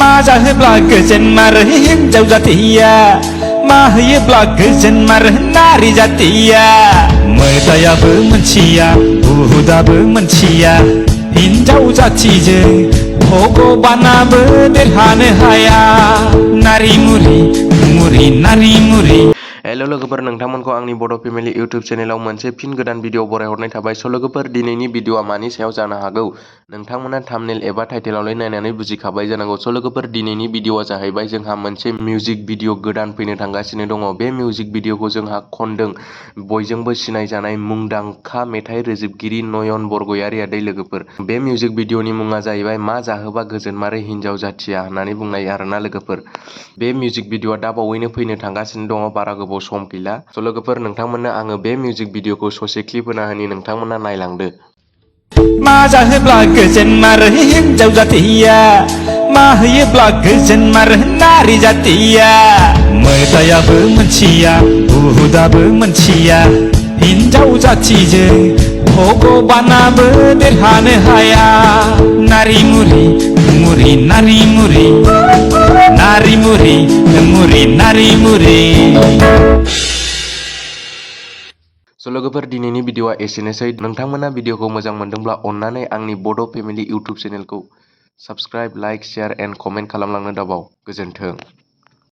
मा जाहोब्ला गोजोन मारो हिन्जाव जाथिया मा होयोब्ला गोजोन मारो नारी जाथिया मोदायाबो मोनथिया बुहुदाबो मोनथिया हिन्जाव जाथिजों भगबानाबो देरहानो हाया नारी मुरि मुरि नारी मुरि। हेलो लोगोफोर, नोंथांमोनखौ आंनि बड' फेमिलि इउटुब चेनेलाव मोनसे फिन गोदान भिडिअ बरायहरनाय थाबाय। स' लोगोफोर, दिनैनि भिडिअआ मानि सायाव जानो हागौ नोंथांमोना थाम्बनेल एबा टाइटेलावलाय नायनानै बुजिखाबाय जानांगौ। स' लोगोफोर, दिनैनि भिडिअआ जाहैबाय जोंहा मोनसे मिउजिक भिडिअ गोदान फैनो थांगासिनो दङ। बे मिउजिक भिडिअखौ जोंहा खनदों बयजोंबो सिनायजानाय मुंदांखा मेथाइ रोजाबगिरि नयन बरगयारिया दै लोगोफोर। बे मिउजिक भिडिअनि मुङा जाहैबाय मा जाहोबा गोजोन मारो हिन्जाव जाथिया होननानै बुंनाय आरोना लोगोफोर। बे मिउजिक भिडिअआ दा बावैनो फैनो थांगासिनो दङ, बारा गोबाव सम गैला। स' लोगोफोर, नोंथांमोननो आङो बे मिउजिक भिडिअखौ ससे क्लिप होना होनि, नोंथांमोना नायलांदो। मा जाहोब्ला गोजोन मारो हिन्जाव जाथिया मा होयोब्ला गोजोन मारो नारी जाथिया मोदायाबो मोनथिया बुहुदाबो मोनथिया हिन्जाव जाथिजों भगबानाबो देरहानो हाया नारी मुरि मुरि नारी मुरि नारी मुरि मुरि नारी मुरि। स' लोगोफोर, दिनैनि भिडिअआ एसेनोसै। नोंथांमोना भिडिअखौ मोजां मोनदोंब्ला अन्नानै आंनि बड' फेमिलि इउटुब चेनेलखौ subscribe, like, share and comment खालामलांनो दाबाव। गोजोन्थों।